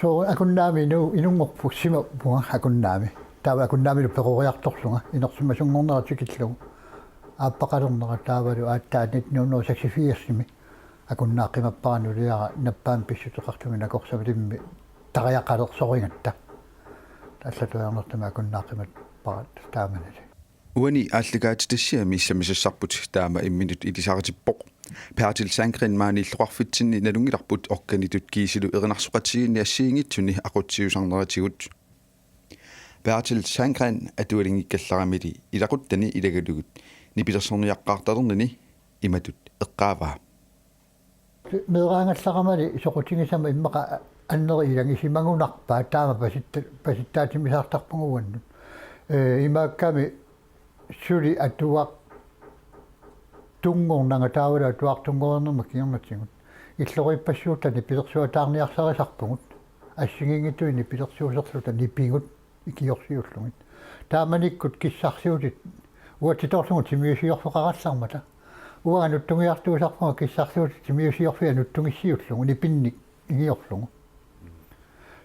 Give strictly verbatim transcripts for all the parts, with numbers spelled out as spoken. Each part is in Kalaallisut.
Soo Akunnaami inu-, inunngorpunga, simappunga Akunnaami. Taava Akunnaamilu peroriartorlunga inersimasunngornera tikillugu. Aappaqalernera taavalu aatsaat nitten hundrede og seksogfirsimi Akunnaaqqimappara nuliara nappaamik pissuteqarluni nakorsamilimmi tariaqalersorigatta. Allatut ajornartumik Akunnaaqqimappara taamanili. Uani aallakaatitassiami sammisassarput taama imminut ilisaritippoq. Bertel Sandgreen maani illoqarfitsinni nalunngilarput organitut kiisilu erinarsoqatigiinni assigiinngitsuni aqutsiusarneratigut. Bertel Sandgreen atualinngikkallaramili ilaquttani ilagalugit nipilersorniaqqaartalernini imatut eqqaavaa. Meeraagallaramali soqutigisama immaqa anneri ilagisimagunarpaat taama pasitta-, pasittaatimisaartarpunga uannut. Ee, imaakkami suli atuartunngornanga taavalu atuartunngornerma kingornatigut. Illoriippassuutani nipilersuataarniarsarisarpugut. Assigiinngitsut nipilersuuserluta nipigut ikiorsiullugit. Taamanikkut kissarsiutit uatsitoorlugit timiusiorfeqarallarmata. Uanga nuttungiartuusarpunga kissarsiutit timiusiorfiat nuttungissiullugu nipinnik igiorlugu.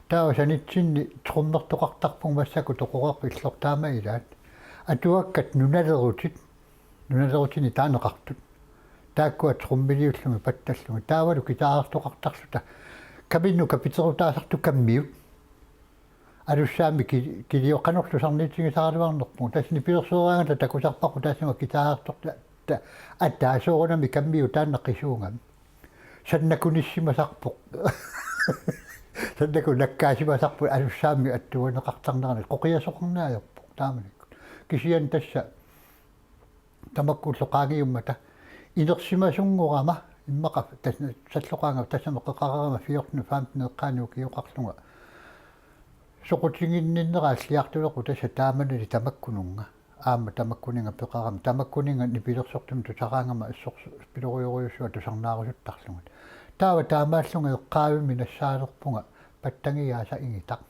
Taava sanitsinni trommertoqartarpunga massakkut toqoreerput illortaama ilaat. Atuakkat nunalerutit, nunalerutini taaneqartut. Taakkua trommiliullugit pattallugit. Taavalu guitarertoqartarluta. Kaminnut kapiterutaasartut kammiut. Alussaammi ki-, kilioqqanerlu sarniitigisaraluarnerpugut. Tassa nipilersueraangata takusarpakku taassuma guitarertorta ta-, ataa soorunami kammiut taanna qisuugami. Sannakunissimasarpoq. Sannakut nakkaasimasarput alussaammi attuaneqartarnerani qoqiasoqarneq ajorpoq taamanikkut. Kisianni tassa tamakku ulloqaangiummata inersimasunngorama immaqa tassa salloqaanga tassami qeqareerama fjorten femten eqqaani ukioqarlunga. Soqutiginninnera alliartuleqqu tassa taamanili tamakkununnga. Aamma tamakkuninnga peqarami, tamakkuninnga nipilersortumik tusaraangama assorsuaq pilorujorujussuaq tusarnaarusuttarlugit. Taava taamaallunga eqqaavimmi nassaalerpunga pattangiaasa igitaq.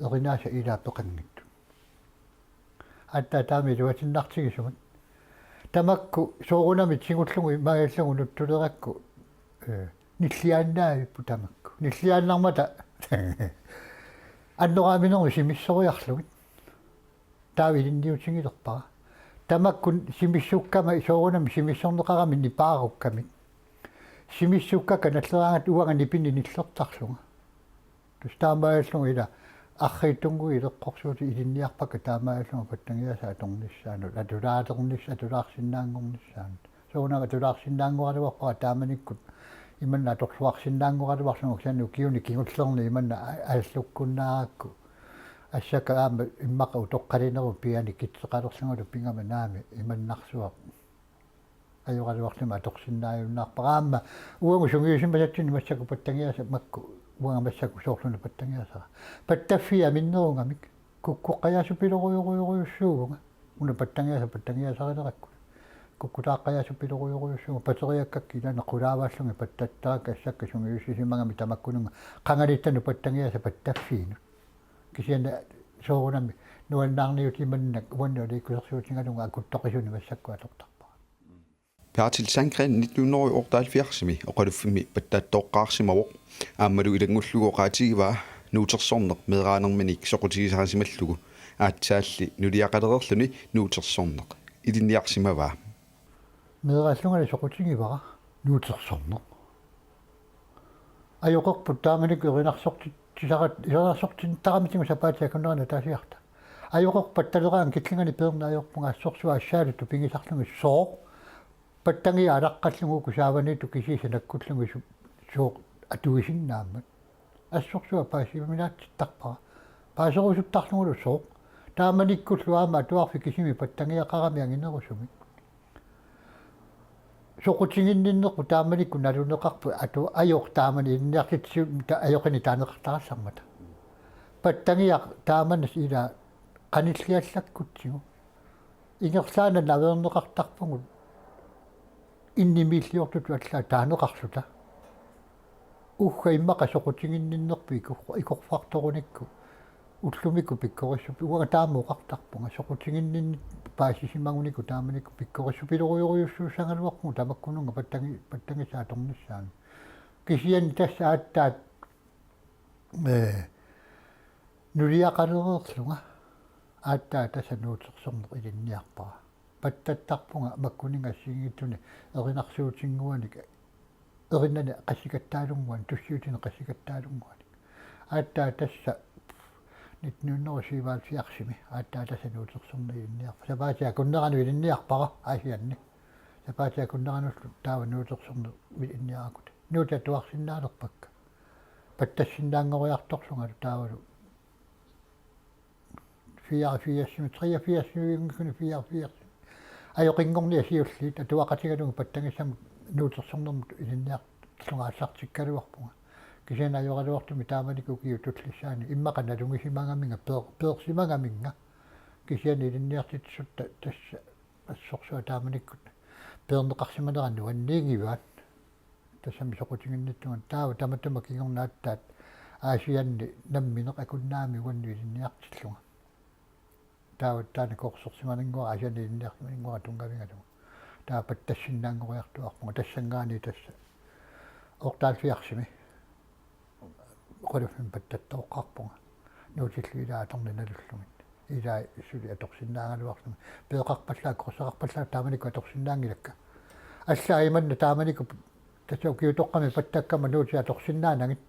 Erinaasa ilaa peqanngitsut. Aatsaat taama iluatinnartigisumik. Tamakku soorunami tigullugu imaagallugu nutsulerakku, ee, nilliaannaavipput tamakku. Nilliaannarmata annoraaminermi simissoriarlugit. Taava ilinniutigilerpara. Tamakku simissukkama soorunami simissorneqarami nipaarukkamik. Simissukka kanalleraangat uanga nipinni nillertarlunga. Tassa taamaallunga ila arriitsunnguit ileqqorsuutit ilinniarpakka taamaallunga pattangiaasa atornissaanut, atulaalernis-, atulaarsinnaanngornissaanut. Soorunami atulaarsinnaanngoraluarpara taamanikkut imanna atorluarsinnaanngoraluarlunga kisianni ukiuni kingullerni imanna a-, aallukkunnaarakku. Assakka aamma immaqa utoqqalinerup piani kitseqalerlungalu pigama naami imannarsuaq. Ajoraluarlumi atorsinnaajunnaarpara aamma uagut sungiusimasatsinni massakkut pattangiaasa makku uanga massakkut soorluna pattangiaasara. Pattaffii aminnerugamik kukkutaqqajaasupilorujorujussuuvunga. Una pattangiaasa pattangiaasarilerakku. Kukkutaqqajaasupilorujorujussuuvunga pateriakkakka ilaanni qulaavaallunga pattattarakka assakka sungiusisimagami tamakkununnga qangaanittanut pattangiaasa pattaffiinut. Kisianni soorunami nuannaarniutimannak uannut aliikkusersuutigalunga akuttoqisunik massakkut atortarpara. Bertel Sandgreen nitten hundrede og otteoghalvfjerdsimi oqaluffimmi pattattooqqaarsimavoq. Aammalu ilanngullugu oqaatigivaa nuutersorneq meeraanerminik soqutigisarisimallugu aatsaalli nuliaqalereerluni nuutersorneq ilinniarsimavaa. Meeraallungali soqutigivara nuutersorneq. Ajoqerput taamanikkut erinarsortitsisarat-, erinarsortinnittaramisigut sapaatip akunnerani ataasiarta. Ajoqerput pattaleraangat killingani peerneq ajorpunga assorsuaq assaalu tupigisarlugit sooq. Pattangiaq alaqqallugu uku saavaniittut kisiisa nakkullugit su-, sooq atuisinnaammat. Assorsuaq paasiuminaatsittarpara. Paaserusuttarlugulu sooq. Taamanikkullu aamma atuarfik kisimi pattangiaqarami anginerusumik. Soqutiginninnerput taamanikkut naluneqarpoq atu-, ajoq taamani ilinniartitsisoq ta-, ajoqinik taaneqartarallarmata. Pattangiaq taamani ila qanilliallakkutsigu. Ingerlaannaq naveerneqartarpugut innimiilliortutut allaat taaneqarluta. Ugga immaqa soqutiginninnerput ikor-, ikorfartorunikku ullumikkut pikkorissup-, uanga taama oqartarpunga, soqutiginninneq paasisimagunikku taamanikkut pikkorissupilorujorujussuussagaluarpugut tamakkununnga pattangi-, pattangisaa atornissaanut. Kisianni tassa aatsaat ee, nuliaqalereerlunga aatsaat tassa nuutersorneq ilinniarpara. Pattattarpunga makkuninnga assigiinngitsuni erinarsuutinnguanik, erinnani qassikattaalunnguanik, tussiutini qassikattaalunnguanik. Aatsaat tassa nitten hundrede syvoghalvfjerdsimi aatsaat tassa nuutersorneq ilinniarpara. Sapaatip akunneranut ilinniarpara Aasianni. Sapaatip akunneranullu taava nuutersorneq ilinniarakku. Nuutit atuarsinnaalerpakka. Pattassinnaanngoriartorlungalu taavalu fireogfirsimi, treogfirsimi, fireogfirsimi. Ajoqinngorniat siulliit atuaqatigalugit pattangissamut nuutersornermut ilinniarlunga aallartikkaluarpunga. Kisianni ajoraluartumik taamanikkut ukiut tullissaani immaqa nalunngisimangaminga peer-, peersimangaminnga. Kisianni ilinniartitsisut ta-, tassa assorsuaq taamanikkut peerneqarsimanera nuanniigivaat. Tassami soqutiginnittunga taava tamatuma kingorna aatsaat Aasianni nammineq akunnaami uannut ilinniartillunga. Taava taanna kursersimaninngua Aasianni ilinniarsimaninngua tunngavigalugu. Taava pattassinnaanngoriartuaarpunga tassanngaanniit tassa. Otteoghalvfjerdsimi. Oqaluffimmi pattattooqqaarpunga. Nuutillu ilaa atorneq nalullugit. Ilaa suli atorsinnaagaluarlugit. Peeqarpallaat, kurseqarpallaat taamanikkut atorsinnaanngilakka. Allaat imanna taamanikkut tassa ukiutoqqami pattakkama nuutit atorsinnaanagit.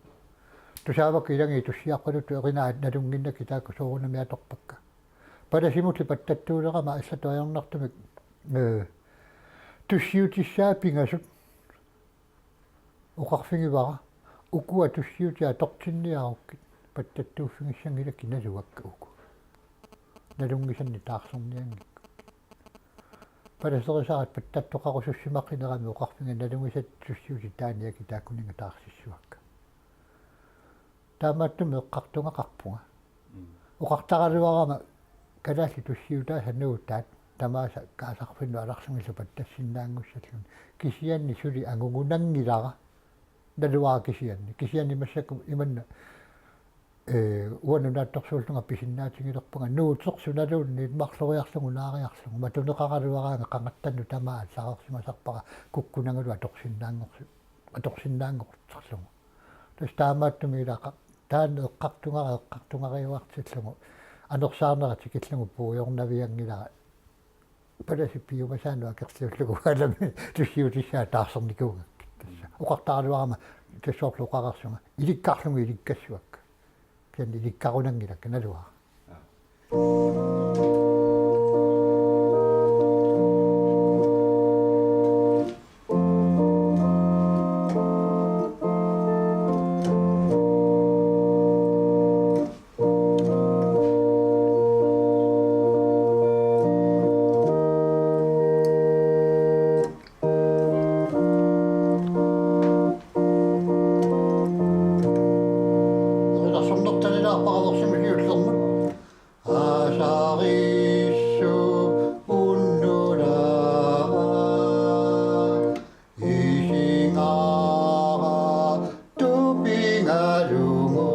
Tusaavakka ilagiit tussiarpaluttut erinaa nalunnginnakku taakku soorunami atorpakka. Palasimulli pattattuulerama allatut ajornartumik, ee, tussiutissaat pingasut oqarfigivara, ukua tussiutit atortinniarukkit pattattuuffigissanngilakka naluakka uku. Nalunngisannik taarsernianngikkuit. Palaserisaratta pattattoqarusussimaqinerami oqarfiga nalunngisat tussiutit taaniakki taakkuninnga taarsissuakka. Taamaattumik eqqartugaqarpunga. Mm. Oqartaraluarama kalaallit tussiutaasa nuutaat tamaasa kaasarfinnut alarlugillu pattassinnaanngussalluni. Kisianni suli angugunanngilara. Naluara kisianni. Kisianni massakkut imanna, ee, uanga nunaatsorsuullunga pisinnaatigilerpunga nuutersunaluunniit marloriarlugu naariarlugu matuneqaraluaraanga qangattannut tamaat allareersimasarpara kukkunangalu atorsinnaanngorsi-, atorsinnaanngortarlugu. Tassa taamaattumik ilaa qa-, taanna eqqartugara eqqartugariuartillugu anersaarnera tikillugu puigornavianngilara. Palasip piumasaanut akerliullugu alami tussiutissaat taarsernikkuugakkit tassa. Oqartaraluarama tassoorlu oqareersunga ilikkarlugu ilikkassuakka. Kisianni ilikkarunanngilakka naluara. Erinarsornertalilaarpara versimi siullermut. Asarissuup unnulaa isingaara tupigalugu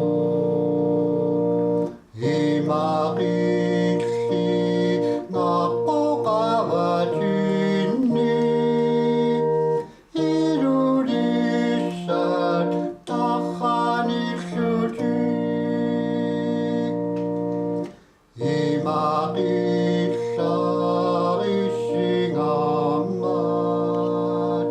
imaqillingarpoq avatinni. Ilulissat tarranillutik imaqillarissingaarmat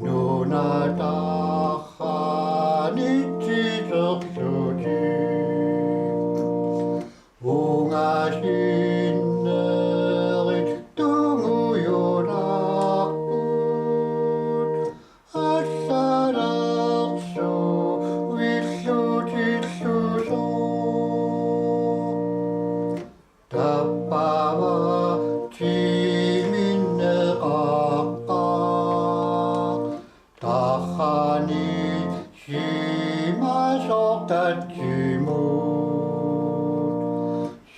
nunat tarranitsiterlutik. Ungasinnerit tungujulaarput allalersuillutillusoq. Tappava timinneqaqqaaq. Tarrani simasoq tatsimut.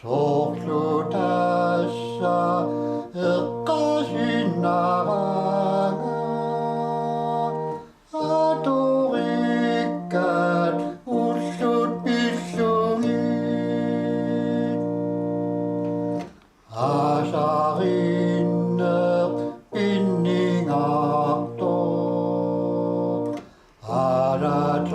Soorlu tassa eqqaasinnaraanga. Atorikkaat ullut pillugit. Asarinneq pinningartoq. Alaterne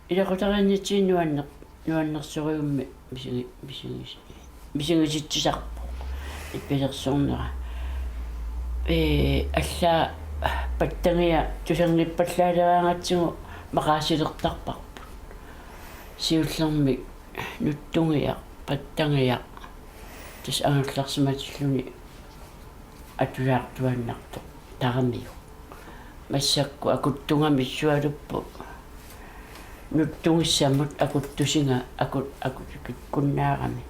Ilaqutariinnitsinnut nuanner-, nuannersorujussuarmik misigi-, misigis-, misigisitsisarpoq nipilersornera. Ee, allaat pattangiaq tusanngippallaaleeraangatsigu maqaasilertarparput. Siullermik nutsungiaq, pattangiaq, tassa angerlarsimatilluni atusaartuaannartoq taramiuk. Massakkut akuttugami sualupput nutsungissamut akuttusinga-, akut-, akutikikkunnaarami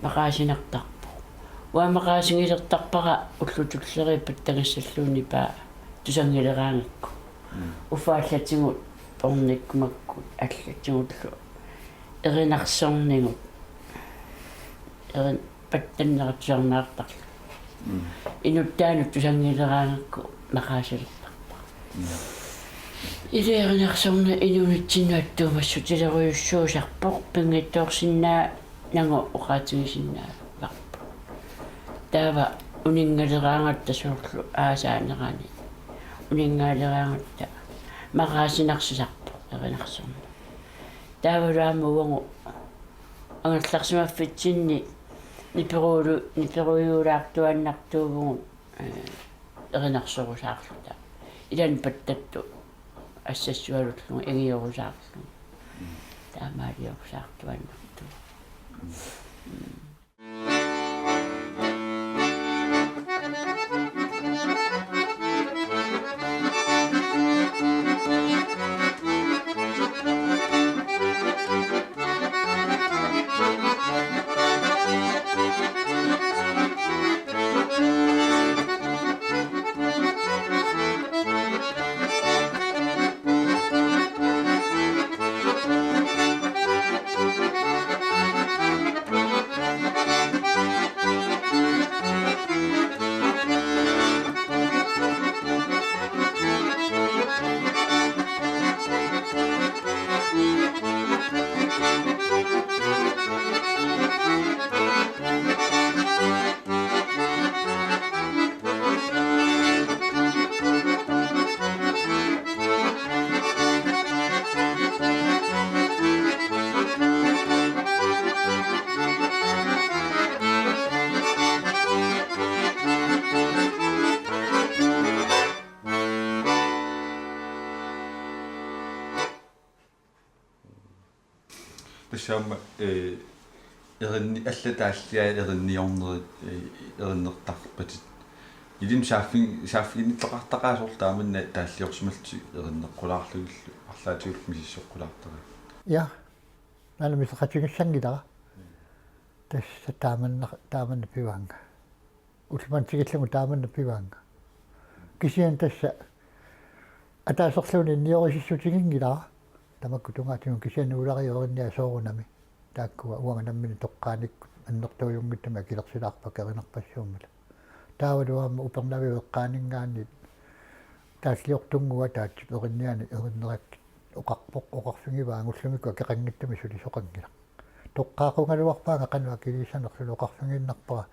maqaasinartarpoq. Uanga maqaasigilertarpara ullut tulleriit pattangissalluunniit paa tusanngileraangakku. Mm. Uffa allatigut pornikkumakkut allatigullu erinarsornigut. Erin-, pattannera tusarnaartarlugu. Mm. Inuttaanut tusanngileraangakku maqaasilertarpara. Mm. Ilaa erinarsorneq inunitsinnut attuumassutilerujussuusarpoq, pinngitsoorsinnaanagu oqaatigisinnaavarput. Taava uninngaleraangatta soorlu aasaanerani. Uninngaleraangatta maqaasinarsisarpoq erinarsorneq. Taavalu aamma uagut angerlarsimaffitsinni niperuulu-, niperuulaartuaannartuuvugut, ee, erinarsorusaarluta. Ilaanni pattattut assassualullugu ingiurusaarlugu. Taamaaliurusaartuaannartuuvoq. Tassa aamma, ee, erinni-, allat taalliai erinniornerit, ee, erinnertarpatit. Ilinnut saaffig-, saaffiginnittoqartaqaat soorlu taamanna taalliorsimallutit erinneqqulaarlugillu arlaatigullu misissoqqulaartaraat. Ja, naana miseqatigiissanngilara. Tassa taamanna, taamanna pivaannga. Ullumanna tikillugu taamanna pivaannga. Kisianni tassa ataaserluunniit inniorissutiginngilara. Tamakku tungaatigut kisianni ulariurinnia soorunami. Taakkua uanga nammineq toqqaanikkut annertuujunngitsumik akilersilaarpakka erinarpassuummata. Taavalu aamma Upernaviup eqqaaninngaanniit taalliortunnguup ataatsip erinnianik erinnerakku oqarpoq, oqarfigivaanga ullumikkut akeqanngitsumik sulisoqanngilaq. Toqqaaqqugaluarpaanga qanoq akiliissanersoq oqarfigiinnarpara.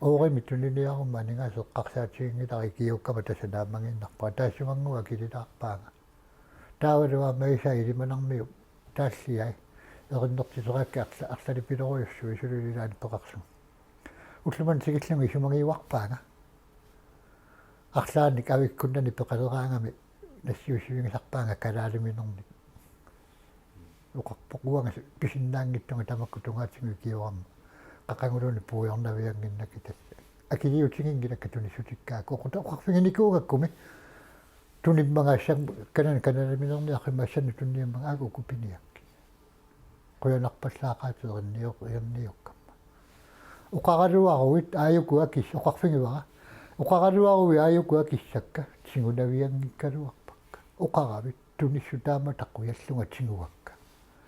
Oorimik tuniniaruma aningaasat eqqarsaatiginngilara ikiuukkama tassa naammagiinnarpara. Taassumannguaq akililaarpaanga. Taavalu aamma isai ilimanarmiup taalliai erinnertiseraakka arla-, arlalipilorujussuit suli ilaanni peqarsugut. Ullumanna tikillugu isumagiuarpaanga. Arlaannik avikkunnani peqaleraangami nassiussivigisarpaanga kalaaliminernik. Oqarpoq uanga pisinnaanngitsunga tamakku tungaatigut ikiorama. Qaquguluunniit puigornaviannginnakku tassa. Akiliutiginngilakka tunissutikkaakka. Oqut-, oqarfiginikuugakkumi. Tunimmagassaq kana-, kalaaliminerniarfimmi assannik tunniammanga aajuku piniakka. Qujanarpallaaqaat erinniu-, erinniukkamma. Oqaraluaruit aajuku akis-, oqarfigivara. Oqaraluaruit aajuku akissakka, tigunavianngikkaluarpakka. Oqaravit, tunissut taamatut qujallunga tiguakka.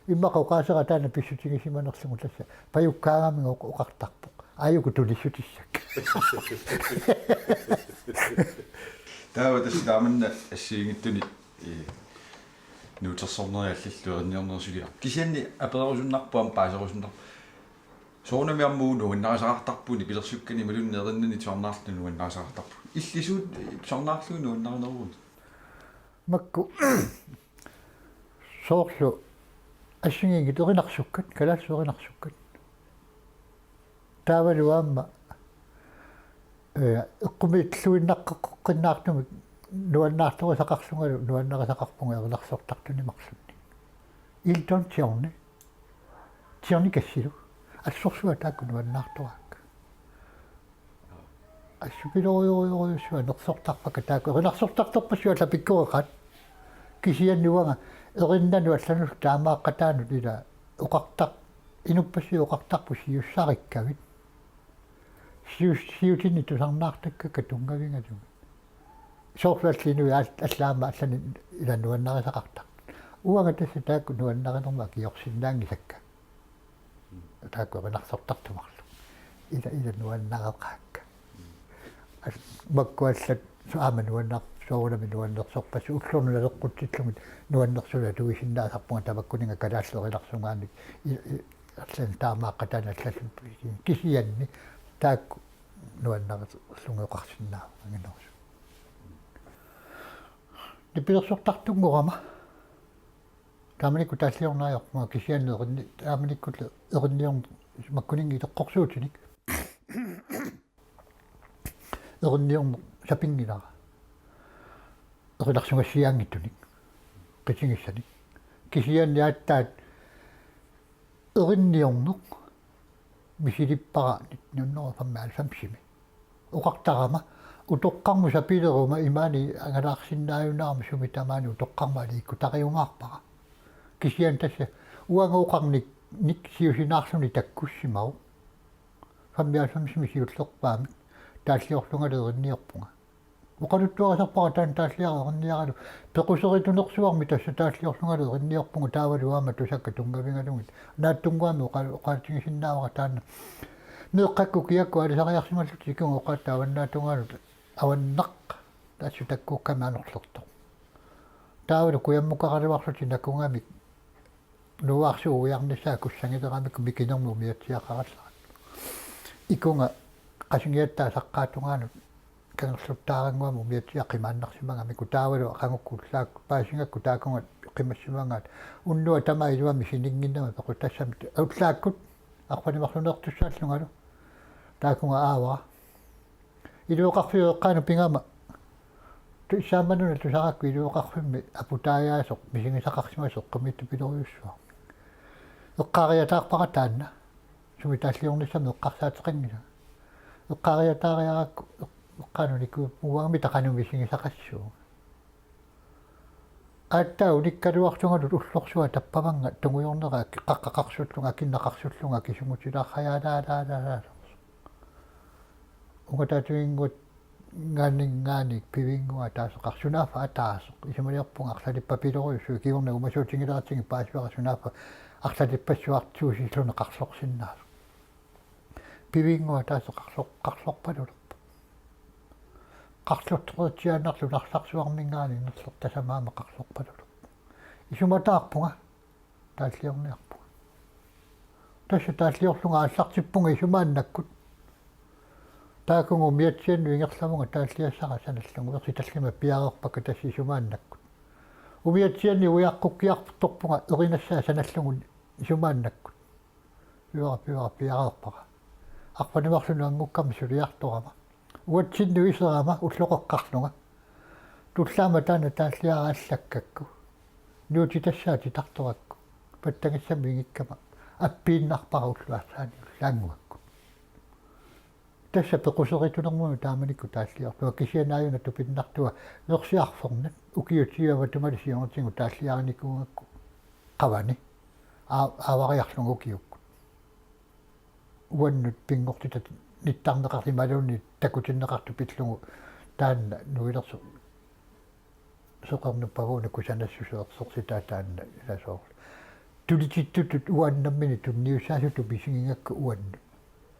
Immaqa oqaasera taanna pissutigisimanerlugu tassa. Pajukkaangamiuk oq-, oqartarpoq. Aajuku tunissutissakka. Taava tassa taamanna assigiinngitsuni, ee, nuutersorneri allallu erinniornerit suliaq. Kisianni apererusunnarpoq aamma paaserusunnarpoq. Soorunami aamma uagut nuannarisaqartarpugut nipilersukkani imaluunniit erinnani tusarnaarluta nuannarisaqartarpugut. Illit suut, ee, tusarnaarlugu nuannarineruit? Makku soorlu assigiinngitsut erinarsukkat, kalaallisut erinarsukkat. Taavalu aamma, eh, eqqumiilluinnaqqeqqinnaartumik nuannaartorisaqarlungalu nuannarisaqarpunga erinarsortartuni marlunnik. Elton Johni, Johnny Cash-ilu, assorsuaq taakku nuannaartoraakka. Assut pilorujorujussuaq nersortarpakka taakku. Erinarsortartorpassuit allat pikkoreqaat. Kisianni uanga erinnanut allanullu taamaaqqataanut ila oqartar-, inuppassuit oqartarput siussarikkavit. Sius-, siutinni tusarnaartakkakka tunngavigalugit. Soorlu allat inuit all-, allat aamma allanik ila nuannarisaqartarput. Uanga tassa taakku nuannarinermut akiorsinnaanngisakka. Taakku erinarsortartut marluk. Ila, ila nuannareqaakka. Al-, makku allat su-, aamma nuannar-, soorunami nuannersorpassuit ullormut naleqqutsillugit nuannersunik atuisinnaasarpunga tamakkuninnga kalaallit erinarsugaanik i-, i-, allanut taamaaqqataanut allallu. Kisianni taakku nuannarillugu oqarsinnaavoq anginerusumik. Nipilersortartunngorama. Taamanikkut taalliorneq ajorpunga kisianni erinni-, taamanikkut erinniorn-, makkuninnga ileqqorsuutinik. Erinniorneq sapinngilara. Erinarsugassiaanngitsunik. Qitigissanik. Kisianni aatsaat erinniorneq misilippara nitten hundrede og femoghalvfems-imi. Oqartarama utoqqarmut sapileruma imaani angalaarsinnaajunnaarami sumi tamaani utoqqarmut aliikkutariumaarpara. Kisianni tassa uanga oqarnik-, nik siusinaarluni takkussimavoq. Femoghalvfems-imi siullerpaamik taalliorlungalu erinniorpunga. Oqaluttuarisarpara taanna taalliara erinniaralu pequseritunersuarmi tassa taalliorlungalu erinniorpunga taavalu aamma tusakka tunngavigalugit. Naatsunnguamik oqa-, oqaatigisinnaavara taanna. Meeqqakkut kiakkut aalisariarsimallutik ikunga oqaatsigut avannaatungaanut avannaq assut takkukkami anorlertoq. Taavalu kujammukaraluarlutik nakugamik nuuarsuup uiarnissaa kussagileramikku mikinermut umiatsiaqarallarat. Ikunga qasigiattaaq saqqaatungaanut kangerluttaarannguamik umiatsiaq qimaannarsimagamikku taavalu qangukku ullaakku paasigakku taakunga qimassimagaat unnuaq tamaat iluamik sininnginnama pequtassami ullaakkut arfineq-marlunneertussaallungalu taakunga aavara. Iluaqarfiup eqqaanut pigama tu-, issaammanuna tusarakku iluaqarfimmi aputaajaasoq misigisaqarsimasoq eqqumiitsupilorujussuaq. Eqqaariataarpara taanna. Sumi taalliornissami eqqarsaateqanngilanga. Eqqaariataariarakku eq-, eqqaanut nikuuppunga uanga qanoq misigisaqassuunga. Aatsaat unikkaluartungalu ullorsuaq tappavannga tungujornera aki-, qaqqaqarsullunga, akinnaqarsullunga, akisumutilaarrajaalaalaalaalaalaarsoq. Ungataatiginnguat ngaanninngaanniit pivinnguaq ataaseq qar-, sunaaffa ataaseq. Isumaliorpunga arlalippapilorujussuit kingorna uumasuutigilaartigit paasivara sunaaffa arlalippassuartuusilluni qarlorsinnaasoq. Pivinnguaq ataaseq qarlor-, qarlorpalulerpoq. Qarlortoqqitsiaannarlu narsarsuarminngaanniit nerlertasamaama qarlorpalulerpoq. Isumataarpunga taalliorniarpunga. Tassa taalliorlunga aallartippunga isumaannakkut. Taakunga umiatsiannut ingerlavunga taalliassara sanallugu uersi tallimat piareerpakka tassa isumaannakkut. Umiatsianni uiaqqukkiartorpunga erinassaa sanallugu isumaannakkut. Piara, piara, piareerpara. Arfineq-marlunut angukkama suliartorama. Uatsinnut iserama ulloqeqqarlunga. Tullaama taanna taalliara allakkakku. Nuutitassaat titartorakku. Pattagissamik ingikkama. Appiinnarpara ullut aatsaat ullaannguakku. Tassa pequseritunermut taamanikkut taalliorlunga kisianni aajuna tupinnartua versi arfernat ukiut tyve matumali siornatigut taalliarinikuugakku qavani aa-, aavariarlunga ukiukkut. Uannut pinngortitaq nittarneqartoq imaluunniit takutinneqartoq pillugu taanna nuilersoq soqernup pavuuna kusanassuseq ersersitaa taanna ilasoorlu. Tulitittutut uannut nammineq tunniussaasutut misigigakku uannut.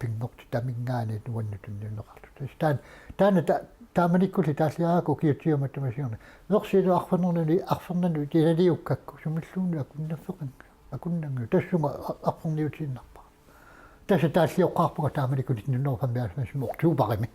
Pinngortitaminngaanniit uannut tunniunneqartut. Tassa taanna, taanna ta-, taamanikkulli taalliarakku ukiut tyve matuma siorna. Versilu arfernernuni arfernanut ilaliukkakku sumilluunniit akunnaffeqanngilaq. Akunnanngilaq. Tassunga a-, arferniutiinnarpara. Tassa taallioqqaarpunga taamanikkut nitten hundrede og femoghalvfems oktoberimi.